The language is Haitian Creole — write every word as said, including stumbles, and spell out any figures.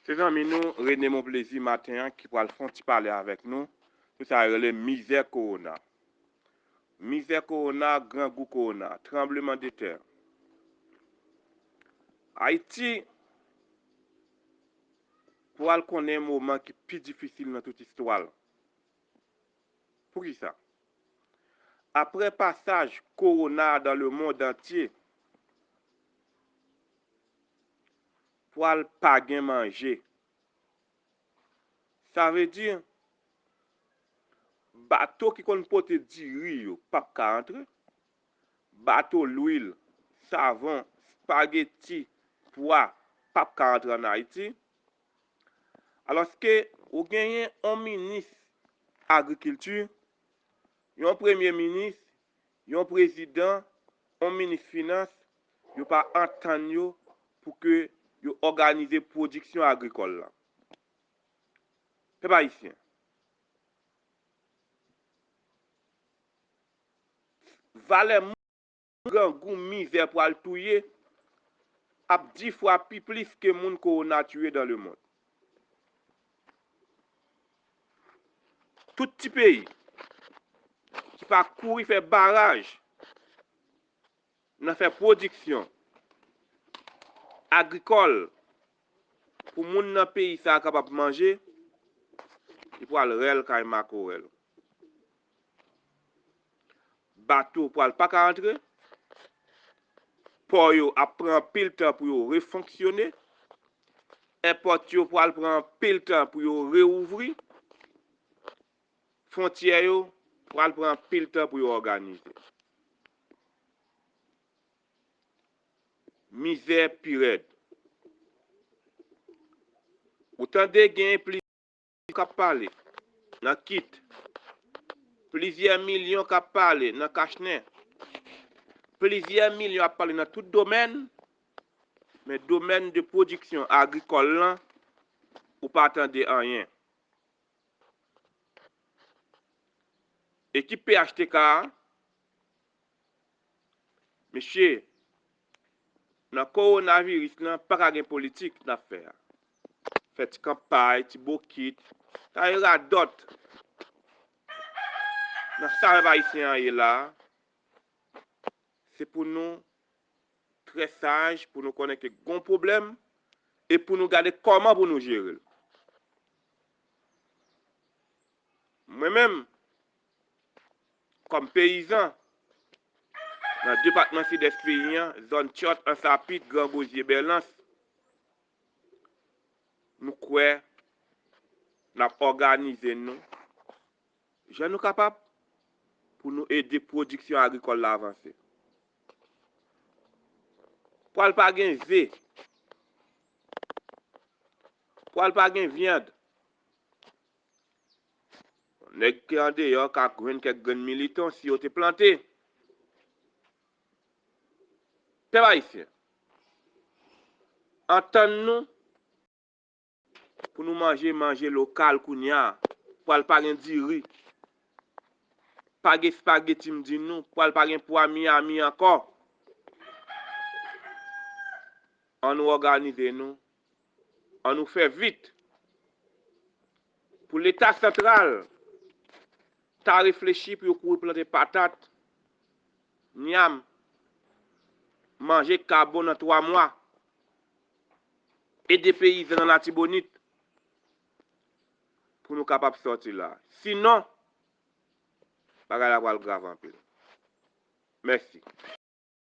Se zanmi nou, René Monplaisir, maten an, ki pral fè yon ti pale avèk nou sou sa yo rele mizè kowona. Mizè kowona, grangou kowona, tranblemanndetè. Ayiti pral konnen moman ki pi difisil nan tout istwa l. Poukisa? Apre pasaj kowona dans le monde entier, pral pa gen manje. Sa vle di, bato ki konn pote diri yo p ap ka antre, bato lwil, savon, espageti, pwa p ap ka antre ann Ayiti. Alòske ou genyen yon minis agrikilti, yon premye minis, yon prezidan, yon minis finans, yo pa antann yo pou ke yo òganize pwodiksyon agrikòl la. Pèp ayisyen, valè moun, grangou, mizè pral touye ap di fwa pi plis ke moun kowona tiye dans le monde. Tout ti peyi ki pa kouri fè baraj nan fè pwodiksyon agrikòl pou moun nan peyi sa a kapab manje, li pral rèl kay makorèl. Bato pral pa ka antre, pò yo ap pran anpil tan pou yo refonksyone, èpòt yo pral pran anpil tan pou yo reouvri, fwontyè yo pral pran anpil tan pou yo òganize. Mizè pi rèd. Ou tande gen plizyè k ap pale nan kit, plizyè milyon k ap pale nan kachnen, plizyè milyon ap pale nan tout domèn, men domèn de pwodiksyon agrikòl lan, ou pa tande anyen. Ekip P H T K a, mesye, nan kowonaviris lan, pa ka gen politik n ap fè a. Fè ti kanpay, ti bokit, sa e radòt. Nan sa pèp ayisyen an ye la a, se pou nou trè saj, pou nou konnen ke gon pwoblèm e pou nou gade kòman pou nou jere l. Mwen menm, kòm peyizan, nan depatman Sidès peyi an, zòn Tchòt, Ansapit, Gran Gozye, Bèlans, nou kwè n ap òganize nou jan nou kapab pou nou ede pwodiksyon agrikòl la avanse. Pral pa gen ze, pral pa gen vyann. Nèg ki andeyò ka jwenn kèk grenn militon si yo te plante. Pèp ayisyen, antann nou pou nou manje manje lokal kounye a. Pral pa gen diri, pa gen espageti, m di nou, pral pa gen pwa Miami ankò. Ann nou òganize nou, ann nou fè vit. Pou Leta santral ta reflechi pou yo kouri plante patat, nyanm, manje k ka bon nan twa mwa, ede peyizan nan Latibonit pou nou kapab sòti la. Sinon, bagay la pral grav anpil. Mèsi.